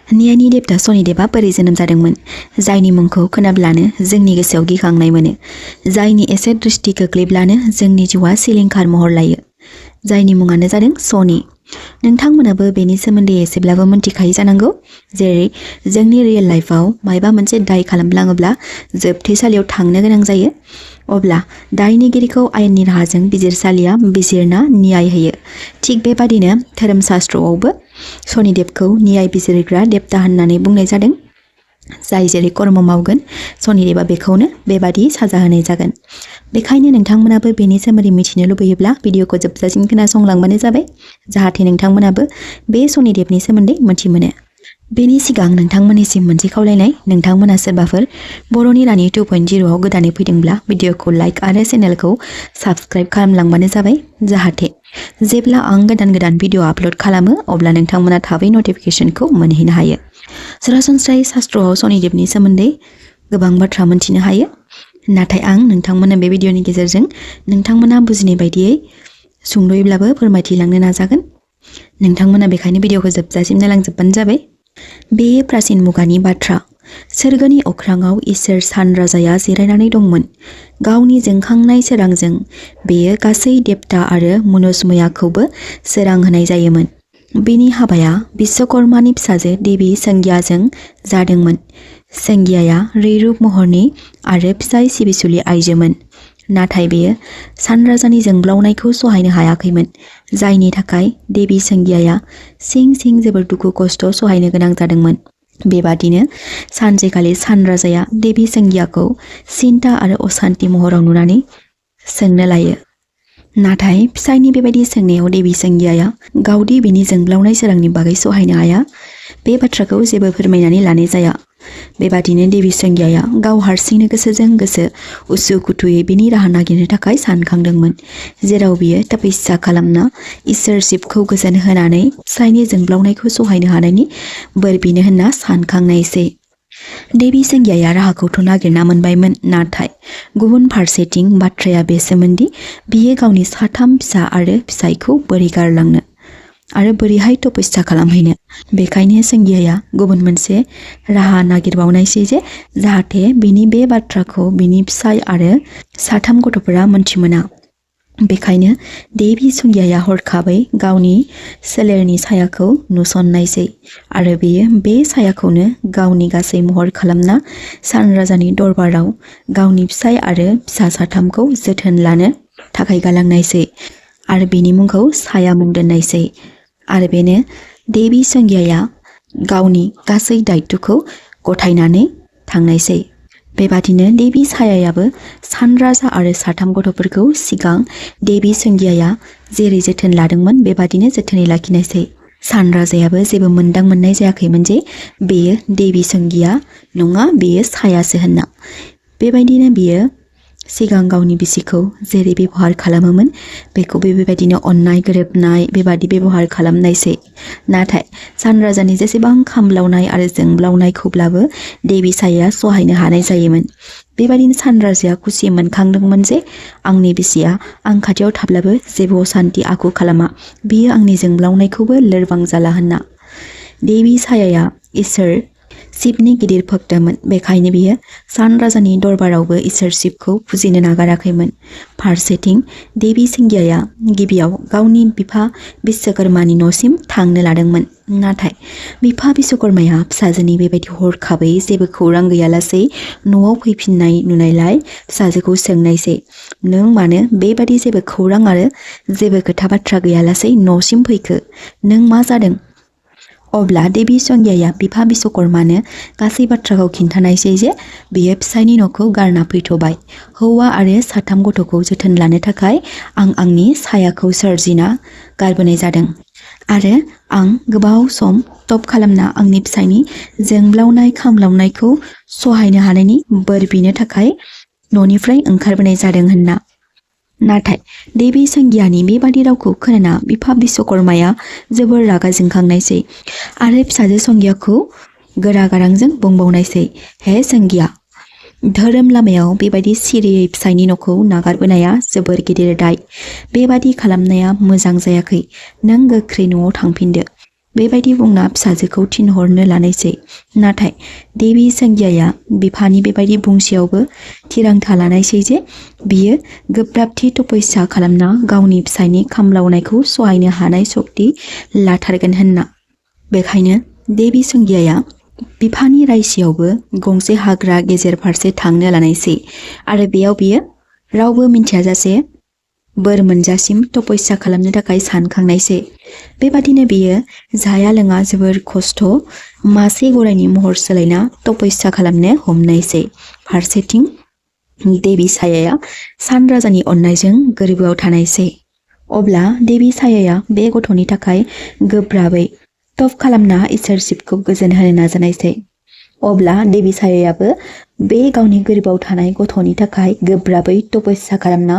नियानि देबता सनिदेबा बोरै जोनोम जादोंमोन जायनि मुंखौ खोनाब्लानो जोंनि गोसोआव गिखांनाय मोनो जायनि एसे दृष्टि गोग्लैब्लानो जोंनि जिउआ सिलिंखार महर लायो जायनि मुङानो जादों सनि नोंथांमोनाबो बेनि सोमोन्दै एसेब्लाबो मिन्थिखायो जानांगौ जेरै जोंनि रियेल लाइफआव मायबा मोनसे दाय खालामलाङोब्ला जोबथेसालियाव थांनो गोनां जायो अब्ला दायनिगिरिखौ आयेननि राहाजों बिजिरसालिया बिजिरना न्याय होयो थिग बेबादिनो धोरोम शास्त्रआवबो सनिदेबखौ न्याय बिजिरग्रा देबता होननानै बुंनाय जादों जाय जेरै कर्म मावगोन सनिदेबा बेखौनो बेबादि साजा होनाय जागोन बेखायनो नोंथांमोनाबो बेनि सोमोन्दै मिथिनो लुबैयोब्ला भिडिअखौ जोबजासिम खोनासंलांबानो जाबाय जाहाथे नोंथांमोनाबो बे सनिदेबनि सोमोन्दै मिथिमोनो बेनि सिगां नोंथांमोननिसिम मोनसे खावलायनाय नोंथांमोना सोरबाफोर बर'नि रानि 2.0 आव गोदानै फैदोंब्ला भिडिअखौ लाइक आरो चेनेलखौ साबस्क्राइब खालामलांबानो जाबाय जाहाथे जेब्ला आं गोदान भिडिअ आपल'ड खालामो अब्ला नोंथांमोना थाबै नटिफिकेशनखौ मोनहैनो हायो सरासनस्रायै शास्त्रआव सनिदेबनि सोमोन्दै गोबां बाथ्रा मोनथिनो हायो नाथाय आं नोंथांमोननो बे भिडिअनि गेजेरजों नोंथांमोना बुजिनाय बायदियै सुंद'यैब्लाबो फोरमायथिलांनो नाजागोन नोंथांमोना बेखायनो भिडिअखौ जोबजासिम नायलांजोबबानो जाबाय बेयो प्राचीन मुगानि बाथ्रा सोरगोनि अख्राङाव इसोर सान राजाया जिरायनानै दंमोन गावनि जोंखांनाय सोरांजों बेयो गासै देबता आरो मुनुसमयाखौबो सोरां होनाय जायोमोन बेनि हाबाया बिश्वकर्मानि फिसाजो देवी संज्ञाजों जादोंमोन संज्ञाया रैरुब महरनि आरो फिसाय सिबिसुलि आइजोमोन नाथाय बेयो सानराजानि जोंब्लावनायखौ सहायनो हायाखैमोन जायनि थाखाय देवी संज्ञाया सिं जोबोर दुखु खस्थ सहायनो गोनां जादोंमोन बेबादिनो सानसेखालि सानराजाया देवी संज्ञाखौ सिन्ता आरो अशान्ति महराव नुनानै सोंनो लायो नाथाय फिसायनि बेबायदि सोंनायाव देवी संज्ञाया गावदि बिनि जोंब्लावनाय सोरांनि बागै सहायनो हाया बे बाथ्राखौ जेबो फोरमायनानै लानाय जाया बेबादिनो देवी संज्ञाया गाव हारसिंनो गोसोजों गोसो उसुखुथुयै बिनि राहा नागिरनो थाखाय सानखांदोंमोन जेराव बियो तपस्या खालामना इसोर शिबखौ गोजोन होनानै फिसायनि जोंब्लावनायखौ सहायनो हानायनि बोर बिनो होनना सानखांनायसै देवी संज्ञाया राहाखौथ' नागिरना मोनबायमोन नाथाय गुबुन फारसेथिं बाथ्राया बेसोमोनदि बियो गावनि साथाम फिसा आरो फिसायखौ बोरै गारलांनो आरो बोरैहाय तपस्या खालामहैनो बेखायनो संज्ञाया गुबुन मोनसे राहा नागिरबावनायसै जे जाहाथे बिनि बे बाथ्राखौ बिनि फिसाय आरो साथाम गथ'फोरा मोनथिमोना बेखायनो देवी संज्ञाया हरखाबै गावनि सोलेरनि सायाखौ नुसननायसै आरो बेयो बे सायाखौनो गावनि गासै महर खालामना सानराजानि दरबाराव गावनि फिसाय आरो फिसा साथामखौ जोथोन लानो थाखाय गालांनायसै आरो बेनि मुंखौ साया मुं दोननायसै आरो बेनो देवी संज्ञाया गावनि गासै दायित्वखौ गथायनानै थांनायसै बेबादिनो देवी सायायाबो सानराजा आरो साथाम गथ'फोरखौ सिगां देवी संज्ञाया जेरै जोथोन लादोंमोन बेबादिनो जोथोनै लाखिनायसै सानराजायाबो जेबो मोनदांमोननाय जायाखैमोन जे बेयो देवी संज्ञा नङा बेयो सायासो होनना बेबायदिनो बियो सिगां गावनि बिसिखौ जेरै बेबहार खालामोमोन बेखौबो बेबायदिनो अननाय गोरोबनाय बेबादि बेबहार खालामनायसै नाथाय सानराजानि जेसेबां खामब्लावनाय आरो जोंब्लावनायखौब्लाबो देवी सायाया सहायनो हानाय जायोमोन बेबायदिनो सानराजाया खुसि मोनखांदोंमोन जे आंनि बिसिया आं खाथियाव थाब्लाबो जेबो अशान्ति आखु खालामा बियो आंनि जोंब्लावनायखौबो लोरबां जाला होनना देवी सायाया इसोर शिबनि गिदिर भक्तमोन बेखायनो बियो सानराजानि दरबारावबो इसोर शिबखौ फुजिनो नागाराखैमोन फारसेथिं देवी संज्ञाया गिबियाव गावनि बिफा बिश्वकर्मानि न'सिम थांनो लादोंमोन नाथाय बिफा बिश्वकर्माया फिसाजोनि बेबायदि हरखाबै जेबो खौरां गैयालासै न'आव फैफिननाय नुनायलाय फिसाजोखौ सोंनायसै नों मानो बेबादि जेबो खौरां आरो जेबो खोथा बाथ्रा गैयालासै न'सिम फैखो नों मा जादों अब्ला देवी संज्ञाया बिफा बिश्वकर्मानो गासै बाथ्राखौ खिन्थानायसै जे बियो फिसायनि न'खौ गारना फैथ'बाय हौवा आरो साथाम गथ'खौ जोथोन लानो थाखाय आं आंनि सायाखौ सोरजिना गारबोनाय जादों आरो आं गोबाव सम तप खालामना आंनि फिसायनि जोंब्लावनाय खामब्लावनायखौ सहायनो हानायनि बोर बिनो थाखाय न'निफ्राय ओंखारबोनाय जादों होनना नाथाय देवी संज्ञानि बेबादि रावखौ खोनाना बिफा बिश्वकर्माया जोबोर रागा जोंखांनायसै आरो फिसाजो संज्ञाखौ गोरा गारांजों बुंबावनायसै हे संज्ञा धोरोम लामायाव बेबायदि सिरियै फिसायनि न'खौ नागारबोनाया जोबोर गिदिर दाय बेबादि खालामनाया मोजां जायाखै नों गोख्रै न'आव थांफिनदो बेबायदि बुंना फिसाजोखौ थिनहरनो लानायसै। नाथाय देबि संज्ञाया बिफानि बेबायदि बुंसेयावबो थिरांथा लानायसै जे बियो गोब्राबथि तपस्या खालामना गावनि फिसायनि खामलावनायखौ सहायनो हानाय सक्ति लाथारगोन होनना। बेखायनो देबि संज्ञाया बिफानि रायसियावबो गंसे हाग्रा गेजेर फारसे थांनो लानायसै आरो बेयाव बियो रावबो मिन्थियाजासे बोर मोनजासिम तपस्या खालामनो थाखाय सानखांनायसै। बेबादिनो बियो जाया लोङा जोबोर खस्थ' मासे गरायनि महर सोलायना तपस्या खालामनो हमनायसै। फारसेथिं देबि सायाया सान राजानि अननायजों गोरबोआव थानायसै। अब्ला देबि सायाया बे गथ'नि थाखाय गोब्राबै तप खालामना इसोर शिबखौ गोजोन होनो नाजानायसै। अब्ला देबि सायायाबो बे गावनि गोरबोआव थानाय गथ'नि थाखाय गोब्राबै तपस्या खालामना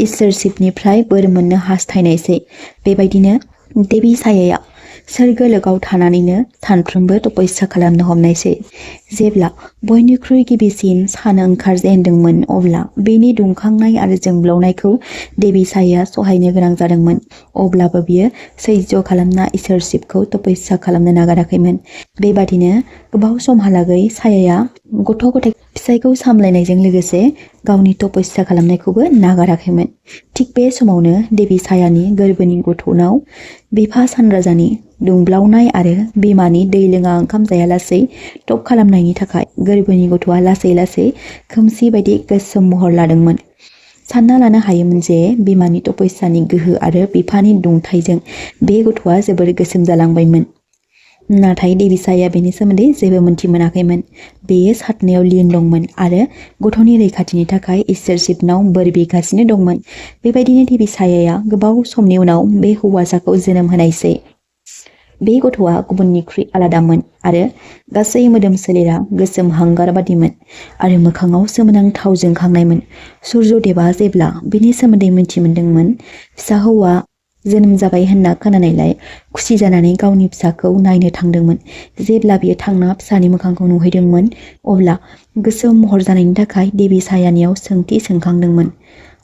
इसोर शिबनिफ्राय बोर मोननो हास्थायनायसै। बेबायदिनो देबि सायाया सोरगो लोकाव थानानैनो सानफ्रोमबो तपस्या खालामनो हमनायसै। जेब्ला बयनिख्रुइ गिबिसिन सान ओंखारजेनदोंमोन अब्ला बेनि दुंखांनाय आरो जोंब्लावनायखौ देबि सायाया सहायनो गोनां जादोंमोन। अब्लाबो बियो सैज्य खालामना इसोर शिबखौ तपस्या खालामनो नागाराखैमोन। बेबादिनो गोबाव समहालागै सायाया गथ' गथाय फिसायखौ सामलायनायजों लोगोसे गावनि तपस्या खालामनायखौबो नागाराखैमोन। थिग बे समावनो देबि सायानि गोरबोनि गथ'नाव बिफा सानराजानि दुंब्लावनाय आरो बिमानि दै लोङा ओंखाम जायालासै तप खालामनायनि थाखाय गोरबोनि गथ'आ लासै लासै खोमसि बायदि गोसोम महर लादोंमोन। सानना लानो हायोमोन जे बिमानि तपस्यानि गोहो आरो बिफानि दुंथाइजों बे गथ'आ जोबोर गोसोम जालांबायमोन। नाथाय देबि सायाया बेनि सोमोन्दै जेबो मोनथि मोनाखैमोन। बेयो सातनायाव लीन दंमोन आरो गथ'नि रैखाथिनि थाखाय इसोर शिबनाव बोर बिगासिनो दंमोन। बेबायदिनो देबि सायाया गोबाव समनि उनाव बे हौवासाखौ जोनोम होनायसै। बे गथ'आ गुबुननिख्रुइ आलादामोन आरो गासै मोदोम सोलेरा गोसोम हांगार बादिमोन आरो मोखाङाव सोमोनांथाव जोंखांनायमोन। सुर्यदेबआ जेब्ला बेनि सोमोन्दै मिथि मोनदोंमोन, फिसा हौवा जोनोम जाबाय होनना खोनानायलाय खुसि जानानै गावनि फिसाखौ नायनो थांदोंमोन। जेब्ला बियो थांना फिसानि मोखांखौ नुहैदोंमोन अब्ला गोसोम महर जानायनि थाखाय देबि सायानियाव सोंथि सोंखांदोंमोन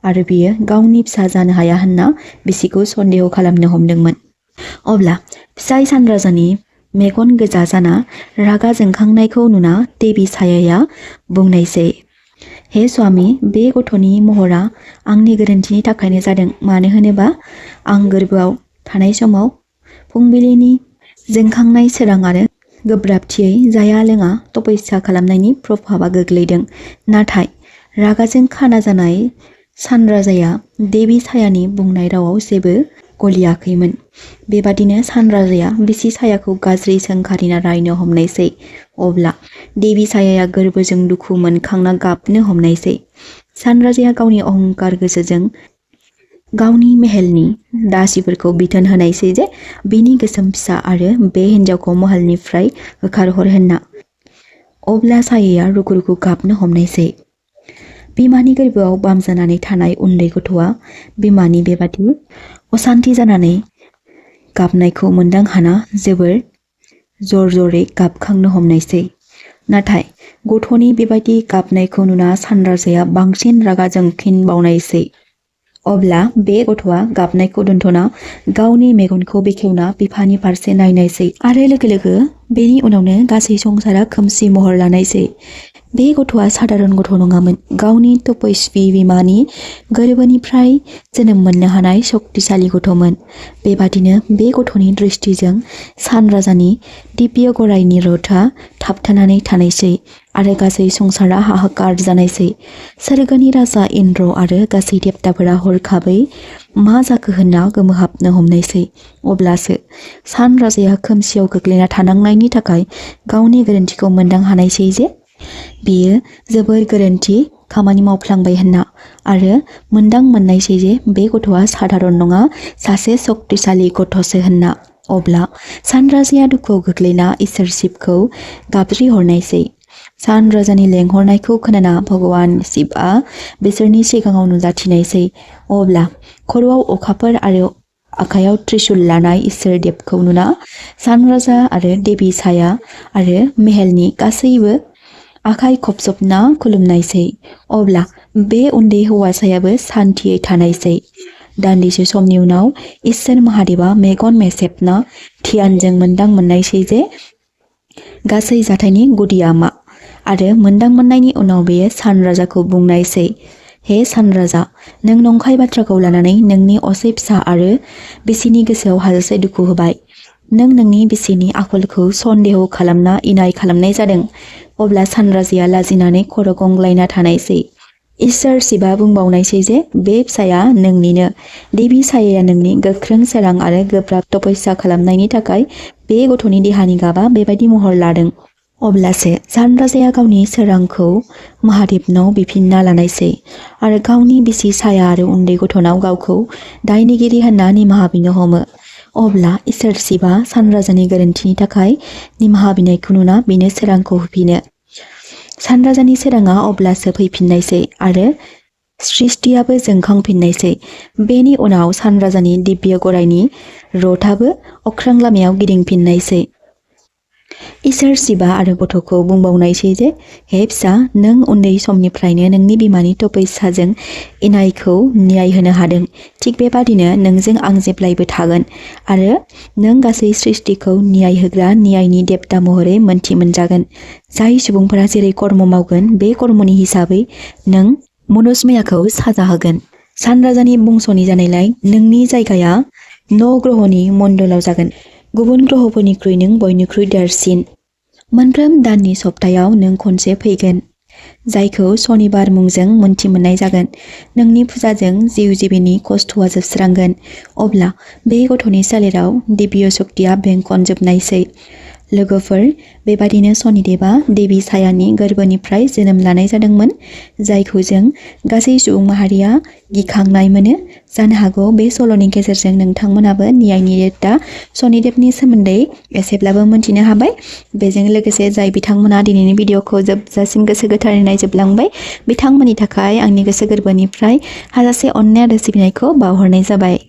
आरो बियो गावनि फिसा जानो हाया होनना बिसिखौ सन्देह खालामनो हमदोंमोन। अब्ला फिसाय सानराजानि मेगन गोजा जाना रागा जोंखांनायखौ नुना देबि सायाया बुंनायसै, हे स्वामी, बे गथ'नि महरा आंनि गोरोन्थिनि थाखायनो जादों। मानो होनोबा आं गोरबोआव थानाय समाव फुंबिलिनि जोंखांनाय सोरां आरो गोब्राबथियै जाया लोङा तपस्या खालामनायनि प्रभाबा गोग्लैदों। नाथाय रागाजों खाना जानाय सानराजाया देबि सायानि बुंनाय रावाव जेबो गलियाखैमोन। बेबादिनो सानराजाया बिसि सायाखौ गाज्रि सोंखारिना रायनो हमनायसै। अब्ला देबि सायाया गोरबोजों दुखु मोनखांना गाबनो हमनायसै। सानराजाया गावनि अहंकार गोसोजों गावनि मेहेलनि दासिफोरखौ बिथोन होनायसै जे बिनि गोसोम फिसा आरो बे हिन्जावखौ महलनिफ्राय होखारहर होनना। अब्ला सायाया रुखु रुखु गाबनो हमनायसै। बिमानि गोरबोआव बामजानानै थानाय उन्दै गथ'आ बिमानि बेबादि असान्ति जानानै गाबनायखौ मोनदां हाना जोबोर जर जरै गाबखांनो हमनायसै। नाथाय गथ'नि बेबायदि गाबनायखौ नुना सानराजाया बांसिन रागा जोंफिनबावनायसै। अब्ला बे गथ'आ गाबनायखौ दोनथ'ना गावनि मेगनखौ बेखेवना बिफानि फारसे नायनायसै आरो लोगो लोगो बेनि उनावनो गासै संसारा खोमसि महर लानायसै। बे गथ'आ सादारन गथ' नङामोन। गावनि तपस्वी बिमानि गोरबोनिफ्राय जोनोम मोननो हानाय सक्तिशाली गथ'मोन। बेबादिनो बे गथ'नि दृष्टिजों सानराजानि दिव्य गरायनि रथआ थाबथानानै थानायसै आरो गासै संसारा हाहाकार जानायसै। सोरगोनि राजा इन्द्र आरो गासै देबताफोरा हरखाबै मा जाखो होनना गोमोहाबनो हमनायसै। अब्लासो सानराजाया खोमसियाव गोग्लैना थानांनायनि थाखाय गावनि गोरोन्थिखौ मोनदां हानायसै जे बियो जोबोर गोरोन्थि खामानि मावफ्लांबाय होनना आरो मोनदां मोननायसै जे बे गथ'आ साधारन नङा, सासे सक्तिशाली गथ'सो होनना। अब्ला सानराजाया दुखुआव गोग्लैना इसोर शिबखौ गाबज्रिहरनायसै। सानराजानि लेंहरनायखौ खोनाना भगवान शिबआ बिसोरनि सिगाङाव नुजाथिनायसै। अब्ला खर'आव अखाफोर आरो आखायाव त्रिशुल लानाय इसोर देबखौ नुना सानराजा आरो देबि साया आरो मेहेलनि गासैबो आखाइ खबजबना खुलुमनायसै। अब्ला बे उन्दै हौवासायाबो सान्थियै थानायसै। दान्दिसे समनि उनाव इसोर महादेवा मेगन मेसेबना ध्यानजों मोनदां मोननायसै जे गासै जाथायनि गुदिया मा आरो मोनदां मोननायनि उनाव बेयो सानराजाखौ बुंनायसै हे सानराजा नों नंखाय बाथ्राखौ लानानै नोंनि असे फिसा आरो बिसिनि गोसोआव हाजासे दुखु होबाय नों नोंनि बिसिनि आखलखौ सन्देह खालामना इनाय खालामनाय जादों अब्ला सानराजाया लाजिनानै खर' गंग्लायना थानायसै इसोर शिबा बुंबावनायसै जे बे फिसाया नोंनिनो देबि सायाया नोंनि गोख्रों सोरां आरो गोब्राब तपस्या खालामनायनि थाखाय बे गथ'नि देहानि गाबा बेबायदि महर लादों अब्लासो सानराजाया गावनि सोरांखौ महादेबनाव बिफिनना लानायसै आरो गावनि बिसि साया आरो उन्दै गथ'नाव गावखौ दायनिगिरि होनना निमाहा बिनो हमो अब्ला इसोर शिबा सानराजानि गोरोन्थिनि थाखाय निमाहा बिनायखौ नुना बिनो सोरांखौ होफिनो सानराजानि सोराङा अब्लासो फैफिननायसै आरो सृष्टियाबो जोंखांफिननायसै बेनि उनाव सानराजानि दिव्य गरायनि रथाबो अख्रां लामायाव गिदिंफिननायसै इसोर शिबा आरो गथ'खौ बुंबावनायसै जे हे फिसा नों उन्दै समनिफ्रायनो नोंनि बिमानि तपस्याजों इनायखौ न्याय होनो हादों थिग बेबादिनो नोंजों आं जेब्लायबो थागोन आरो नों गासै सृष्टिखौ न्याय होग्रा न्यायनि देबता महरै मोनथि मोनजागोन जाय सुबुंफोरा जेरै कर्म मावगोन बे कर्मनि हिसाबै नों मनुष्यमायाखौ साजा होगोन सानराजानि बंस'नि जानायलाय नोंनि जायगाया न'ग्रहनि मण्डलाव जागोन गुबुन ग्रहफोरनिख्रुइ नों बयनिख्रुइ देरसिन मोनफ्रोम दाननि सप्तायाव नों खनसे फैगोन जायखौ सनिबार मुंजों मोनथि मोननाय जागोन नोंनि फुजाजों जिउ जिबिनि खस्थ'आ जोबस्रांगोन अब्ला बे गथ'नि सोलेराव दिव्य शक्तिया बेंखनजोबनायसै लोगोफोर बेबादिनो शनिदेबा देबि सायानि गोरबोनिफ्राय जोनोम लानाय जादोंमोन जायखौ जों गासै सुबुं माहारिया गिखांनाय मोनो जानो हागौ बे सल'नि गेजेरजों नोंथांमोनाबो न्यायनि देबता शनिदेबनि सोमोन्दै एसेब्लाबो मोनथिनो हाबाय बेजों लोगोसे जाय बिथांमोना दिनैनि भिडिअखौ जोबजासिम गोसो गोथारै नायजोबलांबाय बिथांमोननि थाखाय आंनि गोसो गोरबोनिफ्राय हाजासे अननाय आरो सिबिनायखौ बावहरनाय जाबाय।